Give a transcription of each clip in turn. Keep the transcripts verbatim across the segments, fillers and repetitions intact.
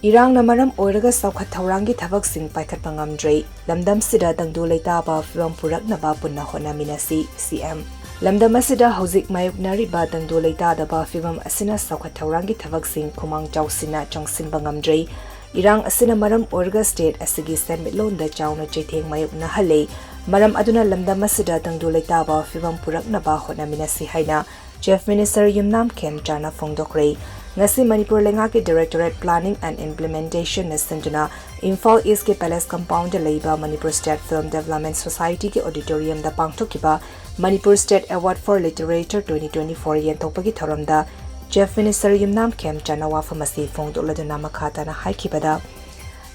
ꯏꯔꯥꯡꯅ ꯃꯔꯝ ꯑꯣꯏꯔꯒ ꯆꯥꯎꯈꯠ ꯊꯧꯔꯥꯡꯒꯤ ꯊꯕꯛꯁꯤꯡ ꯄꯥꯏꯈꯠꯄ ꯉꯝꯗ꯭ꯔꯦ꯫ ꯂꯝꯗꯝꯁꯤꯗ ꯇꯪꯗꯨ ꯂꯩꯇꯥꯕ ꯐꯤꯕꯝ ꯄꯨꯔꯛꯅꯕ ꯄꯨꯟꯅ ꯍꯣꯠꯅꯃꯤꯟꯅꯁꯤ, ꯁꯤ ꯑꯦꯝ꯫ ꯂꯝꯗꯝ ꯑꯁꯤꯗ ꯍꯧꯖꯤꯛ ꯃꯥꯌꯣꯛꯅꯔꯤꯕ ꯇꯪꯗꯨ ꯂꯩꯇꯥꯗꯕ ꯐꯤꯕꯝ ꯑꯁꯤꯅ ꯆꯥꯎꯈꯠ ꯊꯧꯔꯥꯡꯒꯤ ꯊꯕꯛꯁꯤꯡ ꯈꯨꯃꯥꯡ ꯆꯥꯎꯁꯤꯟꯅ ꯆꯪꯁꯤꯟꯕ ꯉꯝꯗ꯭ꯔꯦ꯫ ꯏꯔꯥꯡ ꯑꯁꯤꯅ ꯃꯔꯝ ꯑꯣꯏꯔꯒ state ꯑꯁꯤꯒꯤ ꯁꯦꯟꯃꯤꯠꯂꯣꯟꯗ ꯆꯥꯎꯅ ꯆꯩꯊꯦꯡ ꯃꯥꯌꯣꯛꯅꯍꯜꯂꯦ꯫ ꯃꯔꯝ ꯑꯗꯨꯅ ꯂꯝꯗꯝ ꯑꯁꯤꯗ ꯇꯪꯗꯨ ꯂꯩꯇꯥꯕ ꯐꯤꯕꯝ ꯄꯨꯔꯛꯅꯕ ꯍꯣꯠꯅꯃꯤꯟꯅꯁꯤ ꯍꯥꯏꯅ Chief Minister ꯌꯨꯝꯅꯥꯝ ꯈꯦꯝꯆꯥꯅ ꯐꯣꯡꯗꯣꯛꯈ꯭ꯔꯦ꯫ ꯉꯁꯤ ꯃꯅꯤꯄꯨꯔ ꯂꯩꯉꯥꯛꯀꯤ Directorate Planning and Implementationꯅ ꯁꯤꯟꯗꯨꯅ ꯏꯝꯐꯥꯜ Eastꯀꯤ Palace Compoundꯗ ꯂꯩꯕ Manipur State Film Development Societyꯒꯤ auditoriumꯗ ꯄꯥꯡꯊꯣꯛꯈꯤꯕ Manipur State Award for Literature twenty twenty-four ꯌꯦꯟꯊꯣꯛꯄꯒꯤ ꯊꯧꯔꯝꯗ Chief Minister ꯌꯨꯝꯅꯥꯝ ꯈꯦꯝꯆꯥꯅ ꯋꯥꯐꯝ ꯑꯁꯤ ꯐꯣꯡꯗꯣꯛꯂꯗꯨꯅ ꯃꯈꯥ ꯇꯥꯅ ꯍꯥꯏꯈꯤꯕꯗ,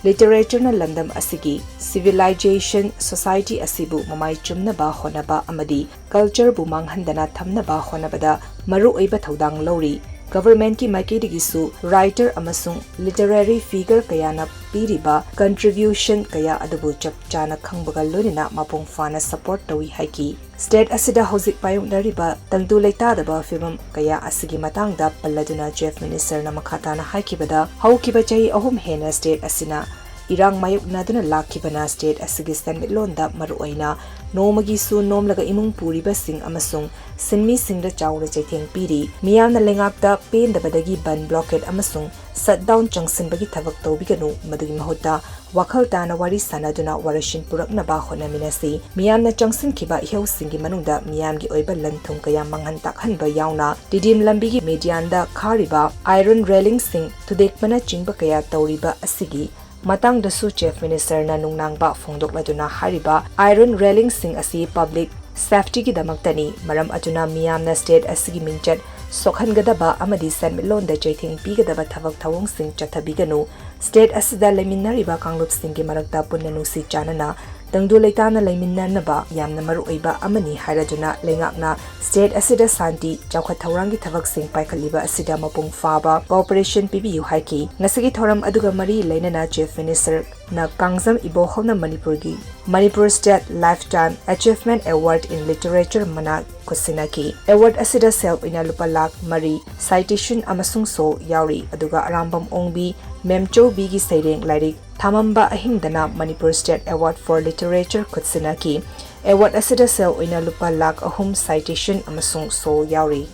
Literatureꯅ ꯂꯝꯗꯝ ꯑꯁꯤꯒꯤ civilization, society ꯑꯁꯤꯕꯨ ꯃꯃꯥꯏ ꯆꯨꯝꯅꯕ ꯍꯣꯠꯅꯕ ꯑꯃꯗꯤ cultureꯕꯨ ꯃꯥꯡꯍꯟꯗꯅ ꯊꯝꯅꯕ ꯍꯣꯠꯅꯕꯗ ꯃꯔꯨꯑꯣꯏꯕ ꯊꯧꯗꯥꯡ ꯂꯧꯔꯤ꯫ Governmentꯀꯤ ꯃꯥꯏꯀꯩꯗꯒꯤꯁꯨ writer ꯑꯃꯁꯨꯡ literary figure ꯀꯌꯥꯅ ꯄꯤꯔꯤꯕ contribution ꯀꯌꯥ ꯑꯗꯨꯕꯨ ꯆꯞ ꯆꯥꯅ ꯈꯪꯕꯒ ꯂꯣꯏꯅꯅ ꯃꯄꯨꯡ ꯐꯥꯅ support ꯇꯧꯏ ꯍꯥꯏꯈꯤ꯫ State ꯑꯁꯤꯗ ꯍꯧꯖꯤꯛ ꯃꯥꯌꯣꯛꯅꯔꯤꯕ ꯇꯪꯗꯨ ꯂꯩꯇꯥꯗꯕ ꯐꯤꯕꯝ ꯀꯌꯥ ꯑꯁꯤꯒꯤ ꯃꯇꯥꯡꯗ ꯄꯜꯂꯗꯨꯅ Chief Ministerꯅ ꯃꯈꯥ ꯇꯥꯅ ꯍꯥꯏꯈꯤꯕꯗ, ꯍꯧꯈꯤꯕ ꯆꯍꯤ ꯑꯍꯨꯝ ꯍꯦꯟꯅ state ꯑꯁꯤꯅ ꯏꯔꯥꯡ ꯃꯥꯌꯣꯛꯅꯗꯨꯅ ꯂꯥꯛꯈꯤꯕꯅ state ꯑꯁꯤꯒꯤ ꯁꯦꯟꯃꯤꯠꯂꯣꯟꯗ ꯃꯔꯨꯑꯣꯏꯅ ꯅꯣꯡꯃꯒꯤ ꯁꯨ ꯅꯣꯝꯂꯒ ꯏꯃꯨꯡ ꯄꯨꯔꯤꯕꯁꯤꯡ ꯑꯃꯁꯨꯡ ꯁꯤꯟꯃꯤꯁꯤꯡꯗ ꯆꯥꯎꯅ ꯆꯩꯊꯦꯡ ꯄꯤꯔꯤ꯫ ꯃꯤꯌꯥꯝꯅ ꯂꯩꯉꯥꯛꯇ ꯄꯦꯟꯗꯕꯗꯒꯤ ꯕꯟ, blockade ꯑꯃꯁꯨꯡ shutdown ꯆꯪꯁꯤꯟꯕꯒꯤ ꯊꯕꯛ ꯇꯧꯕꯤꯒꯅꯨ, ꯃꯗꯨꯒꯤ ꯃꯍꯨꯠꯇ ꯋꯥꯈꯜ ꯇꯥꯅ ꯋꯥꯔꯤ ꯁꯥꯅꯗꯨꯅ ꯋꯥꯔꯣꯏꯁꯤꯟ ꯄꯨꯔꯛꯅꯕ ꯍꯣꯠꯅꯃꯤꯟꯅꯁꯤ꯫ ꯃꯤꯌꯥꯝꯅ ꯆꯪꯁꯤꯟꯈꯤꯕ ꯏꯍꯧꯁꯤꯡꯒꯤ ꯃꯅꯨꯡꯗ ꯃꯤꯌꯥꯝꯒꯤ ꯑꯣꯏꯕ ꯂꯟ ꯊꯨꯝ ꯀꯌꯥ ꯃꯥꯡꯍꯟ ꯇꯥꯛꯍꯟꯕ ꯌꯥꯎꯅ ꯇꯤꯗꯤꯝ ꯂꯝꯕꯤꯒꯤ medianꯗ ꯈꯥꯔꯤꯕ iron railingꯁꯤꯡ ꯊꯨꯗꯦꯛꯄꯅꯆꯤꯡꯕ ꯀꯌꯥ ꯇꯧꯔꯤꯕ ꯑꯁꯤꯒꯤ ꯃꯇꯥꯡꯗꯁꯨ Chief Ministerꯅ ꯅꯨꯡꯅꯥꯡꯕ ꯐꯣꯡꯗꯣꯛꯂꯗꯨꯅ ꯍꯥꯏꯔꯤꯕ iron railingꯁꯤꯡ ꯑꯁꯤ public safetyꯒꯤꯗꯃꯛꯇꯅꯤ꯫ ꯃꯔꯝ ꯑꯗꯨꯅ ꯃꯤꯌꯥꯝꯅ state ꯑꯁꯤꯒꯤ ꯃꯤꯡꯆꯠ ꯁꯣꯛꯍꯟꯒꯗꯕ ꯑꯃꯗꯤ ꯁꯦꯟꯃꯤꯠꯂꯣꯟꯗ ꯆꯩꯊꯦꯡ ꯄꯤꯒꯗꯕ ꯊꯕꯛ ꯊꯧꯑꯣꯡꯁꯤꯡ ꯆꯠꯊꯕꯤꯒꯅꯨ꯫ State ꯑꯁꯤꯗ ꯂꯩꯃꯤꯟꯅꯔꯤꯕ ꯀꯥꯡꯂꯨꯞꯁꯤꯡꯒꯤ ꯃꯔꯛꯇ ꯄꯨꯟꯅ ꯅꯨꯡꯁꯤ ꯆꯥꯟꯅꯅ ꯇꯪꯗꯨ ꯂꯩꯇꯥꯅ ꯂꯩꯃꯤꯟꯅꯅꯕ ꯌꯥꯝꯅ ꯃꯔꯨꯑꯣꯏꯕ ꯑꯃꯅꯤ ꯍꯥꯏꯔꯗꯨꯅ ꯂꯩꯉꯥꯛꯅ state ꯑꯁꯤꯗ ꯁꯥꯟꯇꯤ ꯆꯥꯎꯈꯠ ꯊꯧꯔꯥꯡꯒꯤ ꯊꯕꯛꯁꯤꯡ ꯄꯥꯏꯈꯠꯂꯤꯕ ꯑꯁꯤꯗ ꯃꯄꯨꯡ ꯐꯥꯕ cooperation ꯄꯤꯕꯤꯌꯨ ꯍꯥꯏꯈꯤ꯫ ꯉꯁꯤꯒꯤ ꯊꯧꯔꯝ ꯑꯗꯨꯒ ꯃꯔꯤ ꯂꯩꯅꯅ Chief Minister ꯅ ꯀꯥꯡꯖꯝ ꯏꯕꯣꯍꯜꯅ ꯃꯅꯤꯄꯨꯔꯒꯤ Manipur State Lifetime Achievement Award in Literature ꯃꯅꯥ ꯈꯨꯠꯁꯤꯟꯅꯈꯤ꯫ Award ꯑꯁꯤꯗ ꯁꯦꯜ ꯑꯣꯏꯅ ꯂꯨꯄꯥ ꯂꯥꯈ ꯃꯔꯤ, citation ꯑꯃꯁꯨꯡ ꯁꯣ ꯌꯥꯎꯔꯤ, ꯑꯗꯨꯒ ꯑꯔꯥꯝꯕꯝ ꯑꯣꯡꯕꯤ ꯃꯦꯝꯆꯧꯕꯤꯒꯤ ꯁꯩꯔꯦꯡ ꯂꯥꯏꯔꯤꯛ ꯊꯥꯃꯝꯕ ꯑꯍꯤꯡꯗꯅ Manipur State Award for Literature ꯈꯨꯠꯁꯤꯟꯅꯈꯤ꯫ Award ꯑꯁꯤꯗ ꯁꯦꯜ ꯑꯣꯏꯅ ꯂꯨꯄꯥ ꯂꯥꯈ ꯑꯍꯨꯝ, citation ꯑꯃꯁꯨꯡ ꯁꯣ ꯌꯥꯎꯔꯤ꯫